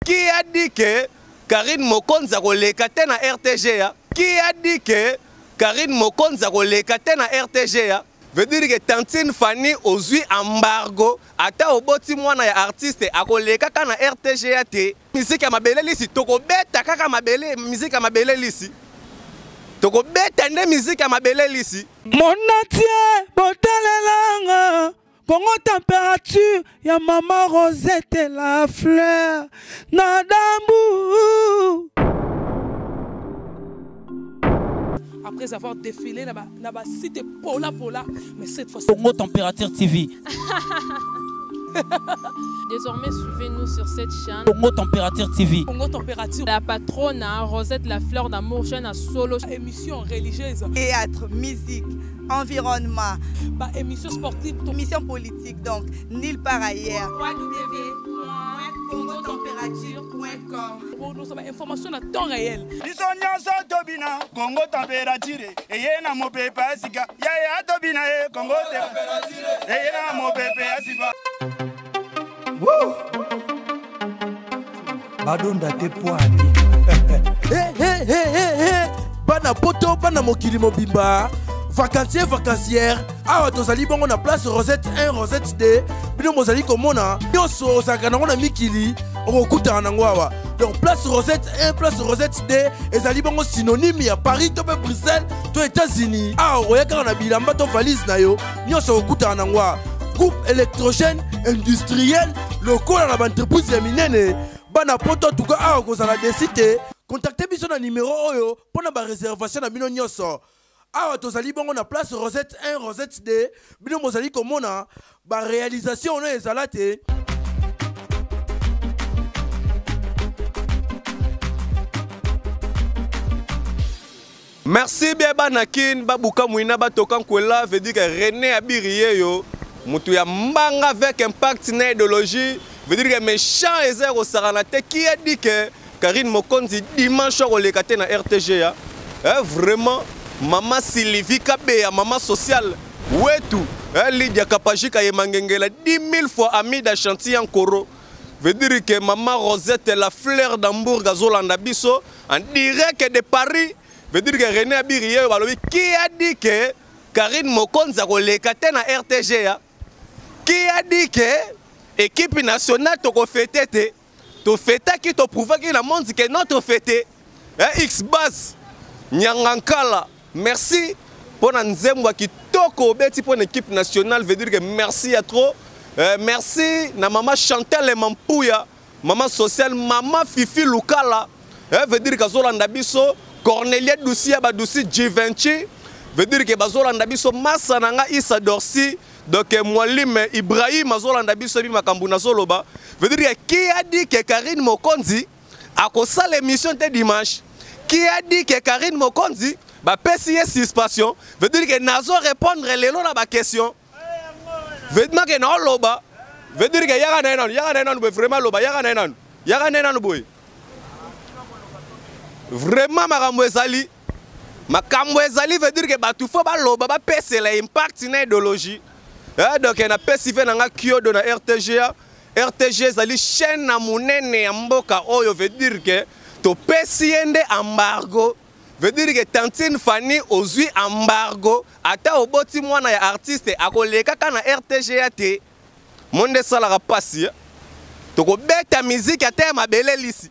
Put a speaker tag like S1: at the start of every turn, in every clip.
S1: Qui a dit que Carine Mokonzi akoleka te na RTGA? Qui a dit que Carine Mokonzi akoleka te na RTGA? Veut dire que tantine Fanny ozui embargo ata oboti mwana ya artiste akoleka kaka na RTGA te. Musique ya mabele lisi tokobeta kaka mabele musique ya mabele lisi. Tokobeta nde musique ya mabele lisi.
S2: Monatie botalelanga Congo température ya maman Rosette la fleur na dambu.
S3: Après avoir défilé na ba na ba site pola pola mais cette fois
S4: Congo Température TV.
S5: Désormais, suivez-nous sur cette chaîne.
S4: Congo Température TV.
S3: Congo Température.
S5: La patronne, hein, Rosette la fleur d'amour, chaîne à solo.
S3: Émission religieuse.
S6: Théâtre, musique, environnement.
S3: Ba émission sportive.
S6: Émission politique, donc nulle part ailleurs. www.congotemperature.com
S3: Nous sommes information à temps réel.
S7: biso nyonso tobina kongo temperature eye na mopepe ya sika yaya tobina ye kongo eye na mopepe ya sika
S8: badonda te pwani
S9: hey, hey, hey, hey, hey. bana poto bana mokili mobimba vacancier vacancière awa tozali bongo na place rosette 1 rosette 2 bino bozali komona nyonso ozalaka nango na mikili okokutana nango awa donc place rosette 1 place rosette 2 ezali bongo synonyme ya paris to mpe bruxelles to états-unis awa okoya kaka na bilamba to valise na yo nyonso okokutana nango awa groupe électrogène industriel lokola na baentreprise ya minene bana poto tuka awa kozala desi te kontakte biso na nimero oyo mpo na bareservation na bino nyonso awa tozali bongo na place rosette 1 rosette 2 bino bozali komona barealisation oyo ezala te
S1: Merci bien bana kin babuka muina batoka nkwela veut dire que René Abiri yeyo mutu ya mbanga avec impact na idéologie veut dire que méchant eza kosakana te qui a dit que Karine Mokonzi dimanche akoleka te na RTGA eh, vraiment mama Sylvie Kabeya mama sociale wetu eh, Lydia Kapajika ye mangengela 10 000 fois Amida Chantilly Nkoro veut dire que mama Rosette la fleur d'Hambourg azolanda biso en direct de Paris veut dire que René Abiri yeyo balobi qui a dit que Karine Mokonzi akoleka te na RTGA qui a dit que équipe nationale tokofete te tofetaki toprouvaki na monde que non tofete eh, x base nyangankala merci mpo na nzembo ya kitoko obeti mpo na équipe nationale veut dire que merci ya trop eh, merci na mama chantal mampuya mama sociale mama fifi lukala eh, veut dire kazolanda biso cornelia dusi ya badusi givenchy veut dire ke bazolanda biso masa na nga isa dorsi donc eh, mwalime ibrahim azolanda biso ebi makambo nazoloba veut dire que qui a dit que karine mokonzi akosala émission te dimanche qui a dit que karine mokonzi bapesi ye suspension veut dire que nazo répondre lelo na baquestion veut dire que naoloba veut dire que yaka na ye nanu yaka na ye nanu boye vraiment loba yaka na ye nanu yaka na ye nanu boye vraiment makambo ezali makambo ezali veut dire que bato fo baloba bapesela impact na idéologie eh, donc napesi ve na nga kiodo na rtga rtg ezali chaîne na monene ya mboka oyo veut dire que topesi ye nde embargo veut dire que tantine Fanny ozui embargo ata oboti mwana ya artiste akoleka kaka na RTGA te monde esalaka pasi eh. tokobeta miziki ata ya mabele lisi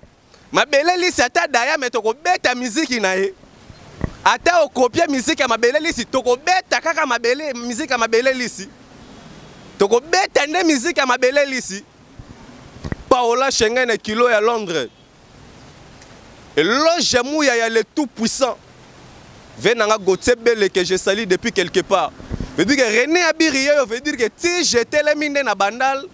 S1: mabele lisi ata daya me tokobeta miziki na ye ata okopie miziki ya mabele lisi tokobeta kaka mabele miziki ya mabele lisi tokobeta nde miziki ya mabele lisi paola schengen kilo ya londres Eloge Mouya ya le tout puissant. Venanga Gauthier Bele que je salue depuis quelque part. Veut dire que René Abiri yeyo veut dire que ti jetelemi nde na Bandal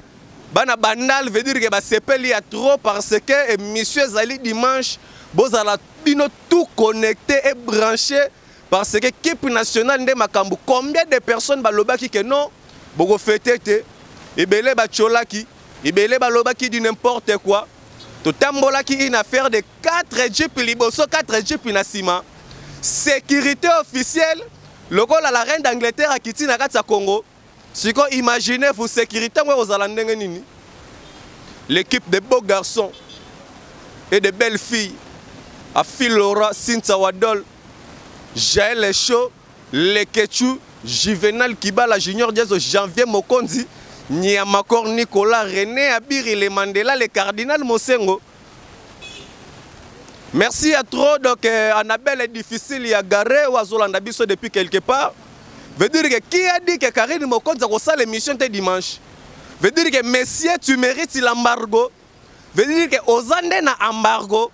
S1: bana Bandal veut dire que basepeli ya trop parce que émission ezali dimanche bozala bino tout connecté et branché parce que équipe nationale nde makambo combien de personnes balobaki que non bokofete te ebele batiolaki ebele balobaki du n'importe quoi totambolaki une affaire de 4 jeep liboso 4 jeep na nsima sécurité officielle lokola la reine d'angleterre akiti na kati ya congo sikoyo imaginez vous sécurité yango ekozala ndenge nini l'équipe de beaux garçons et de belles filles. Afi Laura, Cynthia Wadol, Jaël Echo, Lekechu, Juvenal Kibala, Junior Diazo, Janvier Mokonzi, Niamakor Nicolas, René Abiri, le Mandela, le Cardinal Mosengo. Merci à trop. Donc, Annabelle est difficile, il y a Garé ou Azolanda Biso depuis quelque part. Veut dire que qui a dit que Karine Mokonzi a ça l'émission de dimanche? Veut dire que messieurs, tu mérites l'embargo. Veut dire que Ozande na embargo.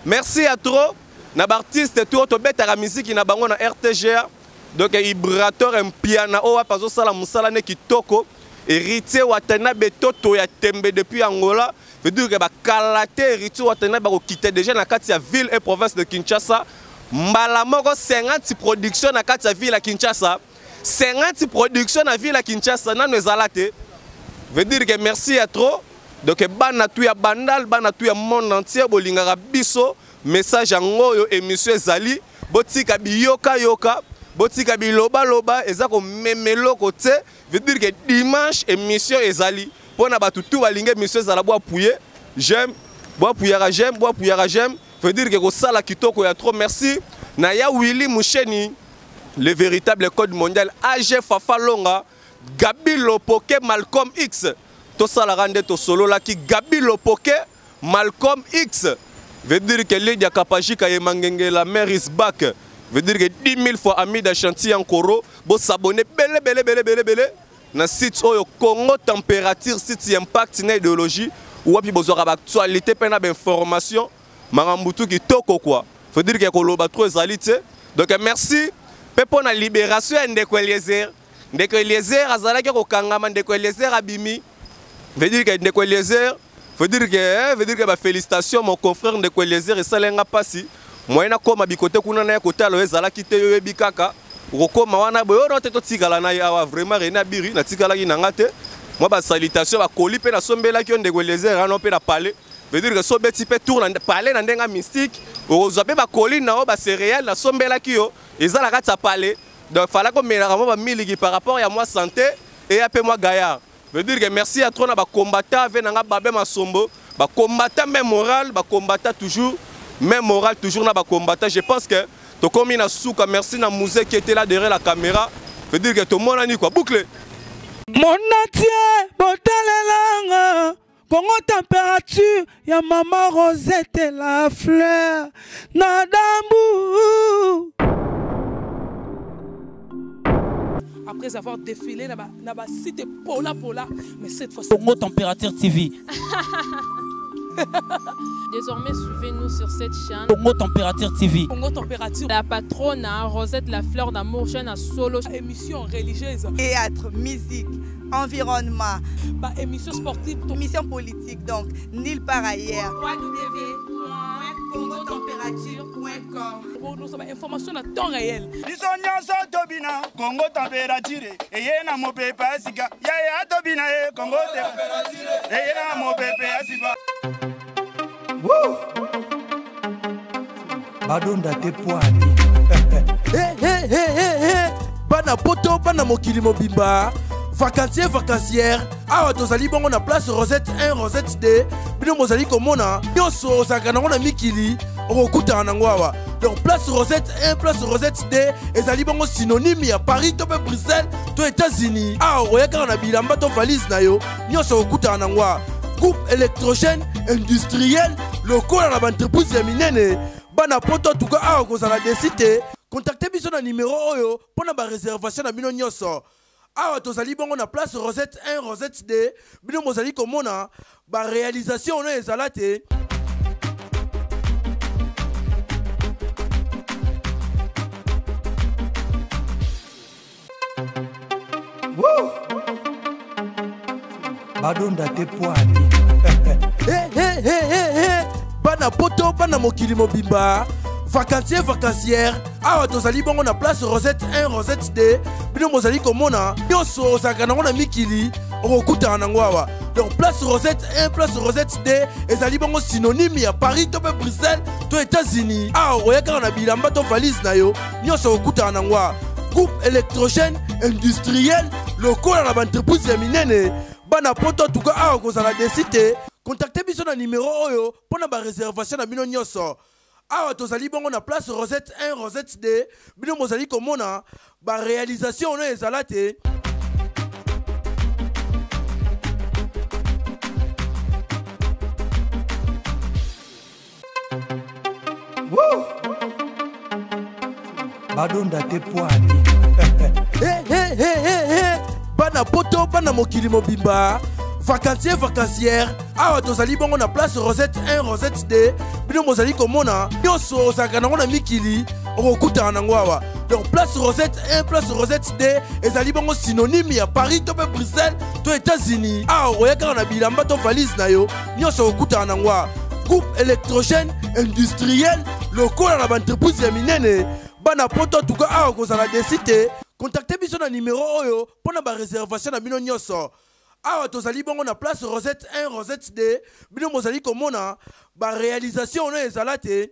S1: Merci à trop. Na artiste tout auto bête à la musique na bango na RTGA. Donc vibrateur un piano o pazo sala musala ne kitoko. Héritier Watanabe Toto ya Tembe depuis Angola. Veut dire que ba kalaté héritier Watanabe ba quitter déjà na kati ya ville et province de Kinshasa. Mbala moko 50 production na kati ya ville ya Kinshasa. 50 production na ville ya Kinshasa nano ezala te. Veut dire que merci à trop. Donc bana tu ya bandal, bana tu ya monde entier bolingaka biso message yango yo émission ezali botika biyoka yoka botika biloba loba eza ko memelo kote. Veut dire que dimanche émission ezali pona batu tout balinge émission ezala bo appuyer j'aime bo appuyer j'aime bo appuyer j'aime. Veut dire que ko sala kitoko ya trop. Merci na ya Willy Musheni le véritable code mondial AG Fafa Longa Gabi Lopoke Malcolm X. To sala rande to solo la ki Gabi Lopoke Malcolm X. Veut dire que Lydia Kapajika et Mangenge la mère is back. Veut dire que 10 000 fois ami d'Achanti Ankoro bo s'abonner bele bele bele bele bele na site oyo Congo Température site impact na idéologie ou wapi bozwaka ba actualité pe na ba information makambutu kitoko quoi. Veut dire que koloba trop ezali te. Donc merci pe pona libération ya Ndeko Eliezer. Ndeko Eliezer azalaki kokangama, Ndeko Eliezer abimi. Veut dire que Ndeko Eliezer, veut dire que, hein, veut dire que ba félicitations mon confrère Ndeko Eliezer esalenga pasi. Moyen na koma bikote kuna na kota lo ezalaki te yo yebi kaka. Okokoma wana boyo no te totikala na ye awa vraiment René Abiri na tikalaki na nga te. Moi ba salutation ba koli pe na sombelaki yo Ndeko Eliezer ano pe na palais. Veut dire que so beti pe tour na palais na ndenga mystique, okozwa pe ba koli na yo ba céréales na sombelaki yo ezala kati ya palais. Donc fallait ko melaka moi ba miliki par rapport ya moi santé et ya pe moi gaillard. Veut dire que merci à trop na ba combattant avec nanga Babé Masombo, ba combattant même moral, ba combattant toujours, même moral toujours na ba combattant. Je pense que to komi na souka, merci na Mouzé qui était là derrière la caméra. Veut dire que tout le monde a ni quoi bouclé.
S2: Mon entier botalelanga Congo température ya maman Rosette la fleur na dambu.
S3: Après avoir défilé na ba cité Pola Pola, mais cette fois
S4: Congo Température TV.
S5: Désormais, suivez-nous sur cette chaîne.
S4: Congo Température TV.
S3: Congo Température.
S5: La patronne, hein, Rosette la fleur d'amour, chaîne à solo.
S3: Émission religieuse.
S6: Théâtre, musique, environnement.
S3: Bah, émission sportive.
S6: Émission politique, donc, nulle part ailleurs. www.congotemperature.com.
S3: Bon, nous sommes information à temps réel.
S7: Biso nyonso tobina Congo Température eye na mopepe ya sika. Ya ya tobina e Congo Température eye na mopepe ya sika.
S8: Woo! Badonda te poani.
S9: Hey, hey, hey, hey, hey. Bana poto, bana mokili mobimba. Vacancier, vacancière. Awa tozali bongo na place Rosette 1, Rosette 2. Bino bozali komona nyonso ozalaka nango na mikili, okokutana nango awa. Donc place Rosette 1, place Rosette 2 ezali bongo synonyme ya Paris to pe Bruxelles to États-Unis. Awa okoya kaka na bilamba to valise na yo, nyonso okokutana nango awa. Groupe électrogène industriel lokola na ba entreprise ya minene. Bana poto en tout cas awa kozala desi te. Contactez biso na numéro oyo pona ba réservation na bino nyonso. Awa tozali bongo na place Rosette 1, Rosette 2. Bino bozali komona ba réalisation ono ezala te.
S8: Woo! Badonda te poani.
S9: Hey, hey, hey, hey, hey. Bana poto, bana mokili mobimba. Vacancier, vacancière. Awa tozali bongo na place Rosette 1, Rosette 2. Bino bozali komona nyonso ozalaka nango na mikili, okokutana nango awa. Donc place Rosette 1, place Rosette 2 ezali bongo synonyme ya Paris to pe Bruxelles to États-Unis. Awa okoya kaka na bilamba to valise na yo, nyonso okokutana nango awa. Groupe électrogène industriel lokola na ba entreprise ya minene. Bana poto en tout cas awa kozala desi te. Contacte biso na numero oyo mpo na bareservation na bino nyonso. Awa tozali bongo na place Rosette 1, Rosette 2. Bino bozali komona barealisation oyo ezala te.
S8: Woo! Badonda te poani.
S9: Hey, hey, hey, hey, hey. Bana poto, bana mokili mobimba. Vacancier, vacancière. Awa tozali bongo na place Rosette 1, Rosette 2. Bino bozali komona nyonso ozalaka nango na mikili, okokutana nango awa. Donc place Rosette 1, place Rosette 2 ezali bongo synonyme ya Paris to pe Bruxelles to États-Unis. Awa okoya kaka na bilamba to valise na yo, nyonso okokutana nango awa. Groupe électrogène industriel lokola na baentreprise ya minene. Bana poto tuka awa kozala desi te. Contacte biso na numero oyo mpo na bareservation na bino nyonso. Awa tozali bongo na place Rosette 1, Rosette 2. Bino bozali komona barealisation oyo ezala te.